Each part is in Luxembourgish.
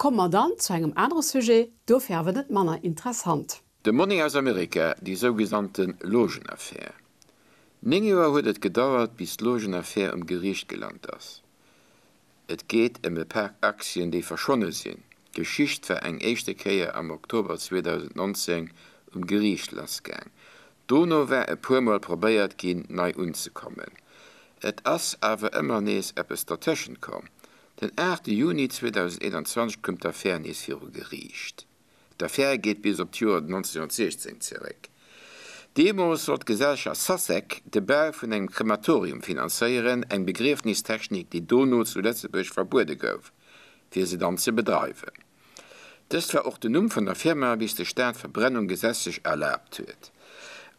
Komme mer dann zu engem anere Sujet, dofir awer net manner interessant. De Money aus Amerika, déi sougenannte Logenaffär. 9 Joer huet et gedauert, bis d'Logenaffär um Geriicht gelant ass. Et geet ëm e Pak Aktien, déi verschwonne sinn. D'Geschicht war eng éischte Kéier am Oktober 2019 um Geriicht lassgaang. Dono war e puer Mol probéiert ginn, nei unzekommen. Et ass awer ëmmer nees eppes dertëschent komm. Den 8 Juni 2021 koum d'Affär nees viru Geriicht. D'Affär geet bis op d'Joer 1916 zeréck. Deemools sollt d'Gesellschaft Sasec de Bau vun engem Krematorium finanzéieren, eng Begriefnistechnik, déi dono zu Lëtzebuerg verbuede gouf, fir se dann ze bedreiwen. Dëst war och den Numm vun der Firma, bis de Staat d'Verbrennung gesetzlech erlaabt huet.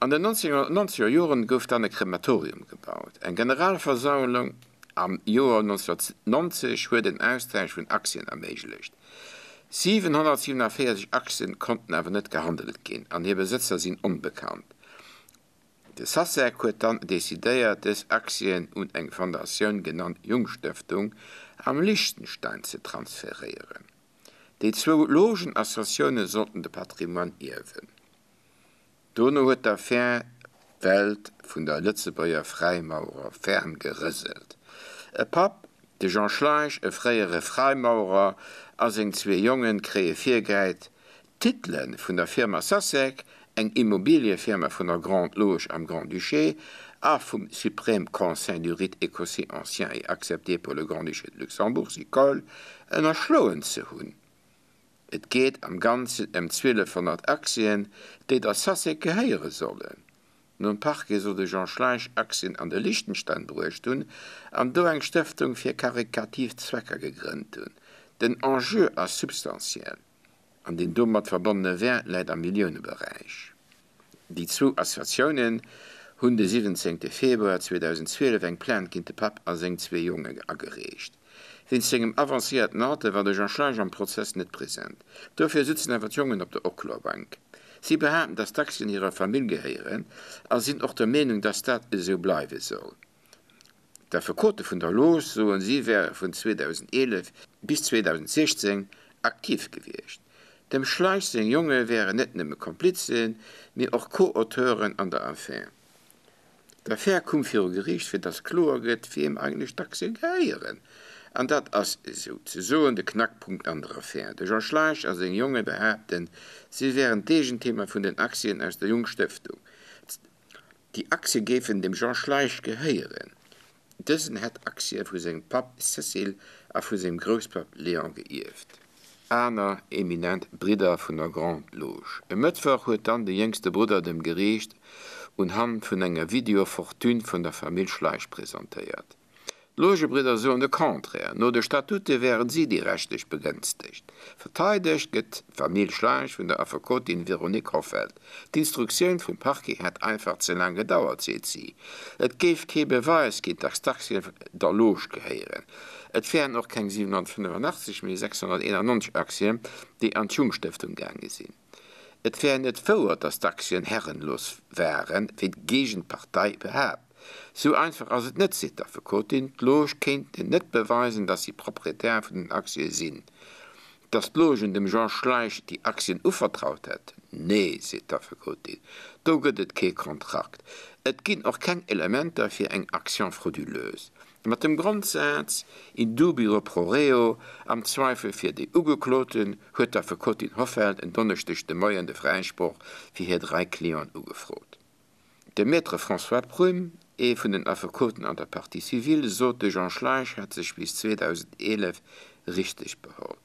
An den 1990er Joren gouf dann e Krematorium gebaut. Eng Generalversammlung am Joer 1990 huet en Austausch vun Aktien erméiglecht. 747 Aktien konnten awer net gehandelt ginn an hir Besëtzer sinn onbekannt. De Sasek huet dann decidéiert dës Aktien un eng Fondatioun genannt Jungstëftung am Liechtenstein ze transferéieren. Déi zwou Logenassociatioune sollten de Patrimoine ierwen. Dono huet d'Affär d'Welt vun der Lëtzebuerger Fräimaurer ferm gerëselt. E Papp, de Jean Schleich, e fréiere Fräimaurer, a seng zwee Jongen kréie virgehäit, d'Titele vun der Firma Sasec, eng Immobiliefirma vun der Grande Loge am Grand-Duché, a vum Suprême Conseil du Rite Écossais Ancien et Accepté pour le Grand-Duché de Luxembourg, SYCOL, ënnerschloen ze hunn. Et geet am Ganzen ëm 1.200 Aktien, déi der Sasec gehéiere sollen. Nom Parquet soll de Jean Schleich Aktien an de Liechtenstein bruecht hunn an do eng Stëftung fir karikativ Zwecker gegrënnt hunn. Den Enjeu ass substantiell an deen domat verbonnene Wäert läit am Milliouneberäich. Déi zwou Associatiounen hunn de 17 Februar 2012 eng Plainte géint de Papp a seng zwee Jongen agereecht. Wéinst sengem avancéierten Alter war de Jean Schleich am Prozess net present. Dofir sutzen awer d'Jongen op der Uklobank. Si behaapten, datt d'Aktien hirer Famill gehéieren a sinn och der Meenung, datt dat esou bleiwe soll. D'Affekote vun der Loge soen, si wäre vun 2011 bis 2016 aktiv gewiescht. Dem Schleich seng Jonge wären net nëmme Komplizen, mee och Co-Auteuren an der Affär. D'Affär koum viru Geriicht, fir datt kloer gëtt, wiem eigentlech d'Aktie gehéieren. An dat ass esou ze soen de Knackpunkt an der Affär. De Jean Schleich a seng Jonge behaapten, si wären d'Eegenteemer vun den Aktien aus der Jungstëftung. Déi Aktie géifen dem Jean Schleich gehéieren. Dësen hätt Aktie vu sengem Papp Cécile a vu sengem Grousspapp Léon geierft. Aner eminent Bridder vun der Grande Loge. E Mëttwoch huet dann de jéngste Brudder dem Geriicht un Hand vun enger Video Fortune vun der Famill Schleich presentéiert. D'Logebridder soen de Contraire, no de Statute wären si déi rechtlech Begënstegt. Verteidegt gëtt d'Famill Schleich vun der Affekotin Véronique Hoffelt. D'Instruktioun vum Parquet hätt einfach ze laang gedauert, seet si. Et géif kee Beweis ginn, datt d'Aktien der Loge gehéieren. Et wären och keng 785, mee 691 Aktien, déi an d'Jungstëftung gaange sinn. Et wär net wouer, datt d'Aktien herrenlos waren, wéi d'Géigenpartei behaapt. Sou einfach ass et net, seet d'Affekotin. D'Loge kéinten net beweisen, datt si Proprietär vun den Aktie sinn. Datt d'Loge dem Jean Schleich déi Aktien uvertraut hätt? Nee, seet d'Affekotin, do gëtt et kee Kontrakt. Et ginn och keng Elementer fir eng Action frauduleuse. Mat dem Grondsaz in dubio pro reo, am Zweifel fir déi Ugekloten, huet d'Affekotin Hoffeld en Donneschdeg de Moien de Fräisproch fir hir 3 Clienten ugefrot. De Maître François Prüm, ee vun den Affekoten an der Partie civile, sot, de Jean Schleich hätt sech bis 2011 richteg beholl.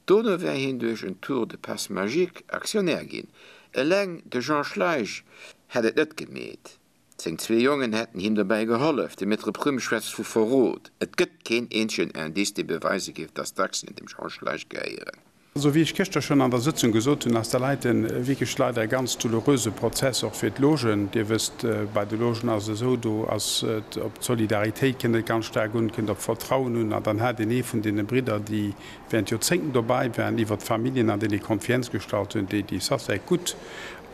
Dono wär hien duerch en Tour de passe magique Aktionär ginn. Eleng de Jean Schleich hätt et net gemeet. Seng zwee Jongen hätten him dobäi gehollef. De Maître Prüm schwätzt vu Verrot. Et gëtt keen eenzegen Indice, dee beweise géif, datt d'Aktien dem Jean Schleich gehéieren. Also wéi ech gëschter schonn an der Sëtzung gesot hunn, ass dat heite wierklech leider e ganz douloureuse Prozess och fir d'Logen. Dir wësst, bei de Logen ass et esou, do ass et op d'Solidaritéit kënnt et ganz staark un, et kënnt op Vertrauen un. An dann hat een ee vun deene Bridder, déi während Joerzéngten dobei waren, iwwert d'Familljen, an deen ee Konfienz gestallt hunn, déi déi Sasek gutt.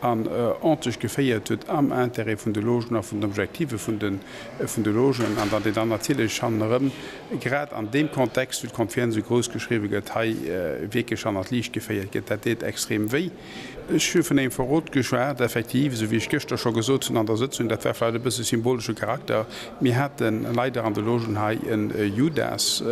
An ordntlech geféiert huet am Intérêt vun de Logen a vun den Objektive vun de Logen, an datt een dann natierlech hannerëm, grad an deem Kontext, wou d'Confiance esou grouss geschriwwe gëtt, hei wierklech hannert d'Liicht geféiert gëtt, dat deet extrem wéi. Ech hu vun engem Verrot geschwat, effektiv, esou wéi ech gëschter scho gesot hunn an der Sëtzung, dat war vläicht e bësse symbolesche Charakter, mir hate leider an de Logen hei e Judas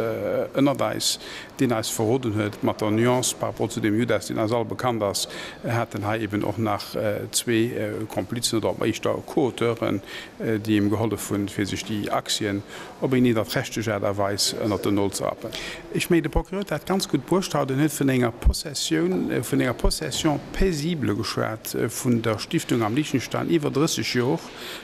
ënnert eis, deen eis verroden huet, mat der Nuance par rapport zu deem Judas, deen eis all bekannt ass, haten hei eben och nach zwee Komplizen oder éischter Co-Auteuren, déi him gehollef hunn, fir sech déi Aktien op eng nidderträchteg Aart a Weis ënnert den Nol ze rappen. Ech mengen, de Procureur huet dat ganz gutt bruecht haut. En huet vun enger Possessioun, vun enger Possession paisible geschwat vun der Stiftung am Liechtenstein iwwer 30 Jor.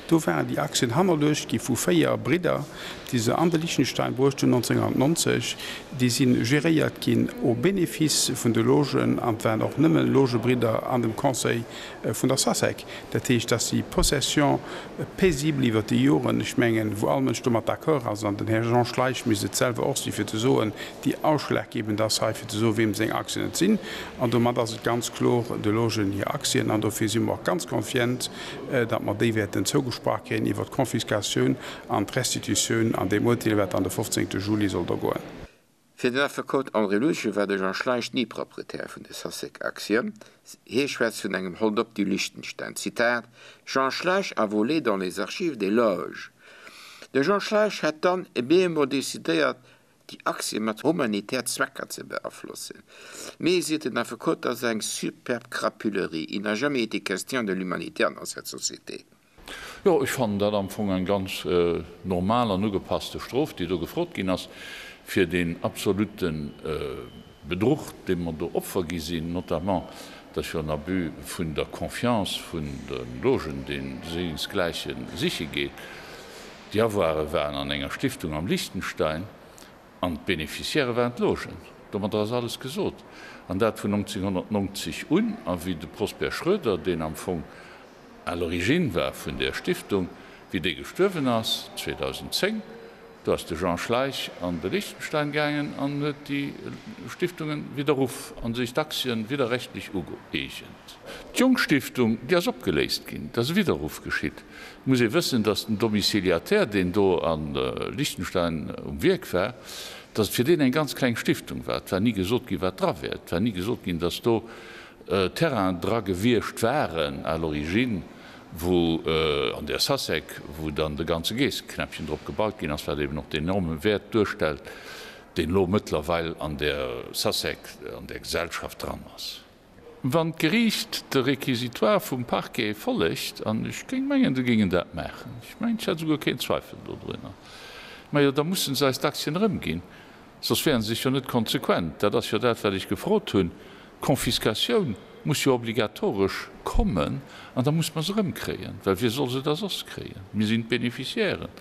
Do waren déi Aktien hannerluecht gi vu véier Bridder, déi se an de Liechtenstein bruecht hunn 1990. Déi si geréiert ginn au bénéfice vun de Logen an et waren och nëmme Logebridder an dem Conseil vun der SASEC. Dat heescht, dass déi Possession paisible iwwert déi Joren, ech mengen, wou all Mënsch domat d'accord ass, an den Här Jean Schleich misst et selwer och si fir ze soen, déi ausschlaggebend ass hei fir ze soen, weem seng Aktien et sinn. An domat ass et ganz kloer de Logen hir Aktien an dofir si mer och ganz confiant, datt mer déi wäerten zougesprach kréien iwwert d'Confiscatioun an d'Restitutioun an deem Urteel, wat dann de 15. Juli soll do goen. Fir den Affekot André Luschen war de Jean Schleich ni Proprietär vun de Sasec-Aktien. Hie schwätzt vun engem Hold-up du Liechtenstein. Zitat, Jean Schleich a volé dans les archives des loges. De Jean Schleich hätt dann e bemol decidéiert, déi Aktie mat humanitär Zwecker ze beaflossen. Mee, seet den Affekot, dat ass eng superbe crapulerie, il n'a jamais été question de l'humanitaire dans cette société. Jo, ech fannen dat am Fong eng ganz normal an ugepasste Strof, déi do gefrot ginn ass, fir deen absolute Bedruch, deem mer do Opfer gi sinn, notamment, dat ass jo en Abus vun der Confiance vun de Logen, dee sengesgläiche siche geet. Déi Avoire waren an enger Stiftung am Liechtenstein an d'Beneficiairë waren d'Logen. Domadder ass alles gesot. An dat vun 1990 un. A wéi de Prosper Schroeder, deen am Fong à l'origine war vun där Stiftung, wéi dee gestuerwen ass 2010, do ass de Jean Schleich an de Liechtenstein gaangen an huet déi Stiftungen widderruff a sech d'Aktien widderrechtlech ugeeegent. D'Jungstiftung, déi ass opgeléist ginn, et ass e Widderruff geschitt. Et muss ee wëssen, datt den Domiciliataire, deen do a Liechtenstein um Wierk war, datt et fir deen eng ganz kleng Stiftung war. Et war ni gesot ginn, wat dra wär. Et war ni gesot ginn, datt do Terrainen dra gewiescht waren à l'origine, wou an där SASEC, wou dann de ganze Geesseknäppchen drop gebaut ginn ass, wat eben och deen enorme Wäert duerstellt, deen elo mëttlerweil an där SASEC, an där Gesellschaft dran ass. Wann d'Geriicht de Réquisitoire vum Parquet follegt, an ech géing mengen, se géingen dat maachen, ech mengen, ech hätt esouguer keen Zweifel dodrunner, majo, da musse se eis d'Aktien erëmginn, soss wäre se jo net konsequent. Dat ass jo dat, wat ech gefrot hunn. D'Confiscatioun muss jo obligatoresch kommen an da muss mer se erëmkréien, well wie soll se da soss kréien? Mir sinn d'Beneficiairen,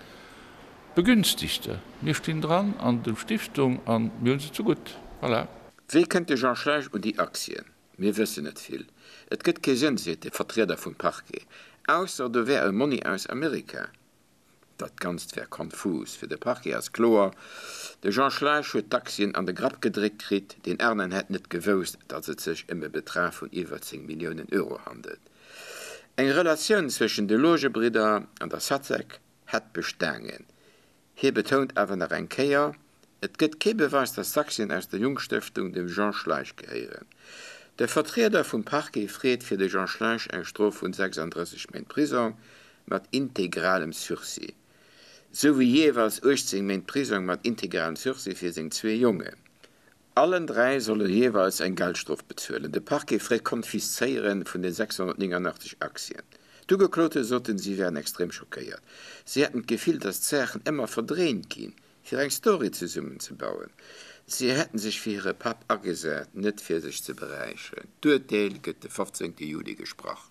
d'Begünstigte, mir stinn dran an der Stiftung a mir hu se zegutt. Voilà. Wéi kënnt de Jean Schleich un déi Aktien? Mir wëssen net vill. Et gëtt kee Sënn, seet de Vertrieder vum Parquet, ausser do wär e Monni aus Amerika. Dat Ganzt wär konfus. Fir de Parquet ass kloer, De Jean Schleich huet d'Aktien an de Grapp gedréckt kritt, deen aneren hätt net gewousst, datt et sech ëm e Betrag vun iwwer 10 Milliounen Euro handelt. Eng Relatioun zwëschen de Logebridder an der Sazec hätt bestaangen. Hie betount awer nach eng Kéier, Et gëtt kee Beweis, datt d'Aktien aus der Jungstëftung dem Jean Schleich gehéieren. De Vertrieder vum Parquet freet fir de Jean Schleich eng Strof vun 36 Méint Prisong mat integralem Sursis, sou wéi jeeweils 18 Méint Prisong mat integralem Sursis fir seng zwee Jongen. Allen 3 solle jeeweils eng Geldstrof bezuelen. De Parquet freet d'Konfiszéiere vun de 689 Aktien. D'Ugeklote soten, si wären extrem schockéiert. Si hätten d'Gefill, datt d'Saachen ëmmer verdréint ginn, fir eng Story zesummenzebauen. Si hätten sech fir hire Papp agesat, net fir sech ze beräicheren. D'Urteel gëtt de 15 Juli gesprach.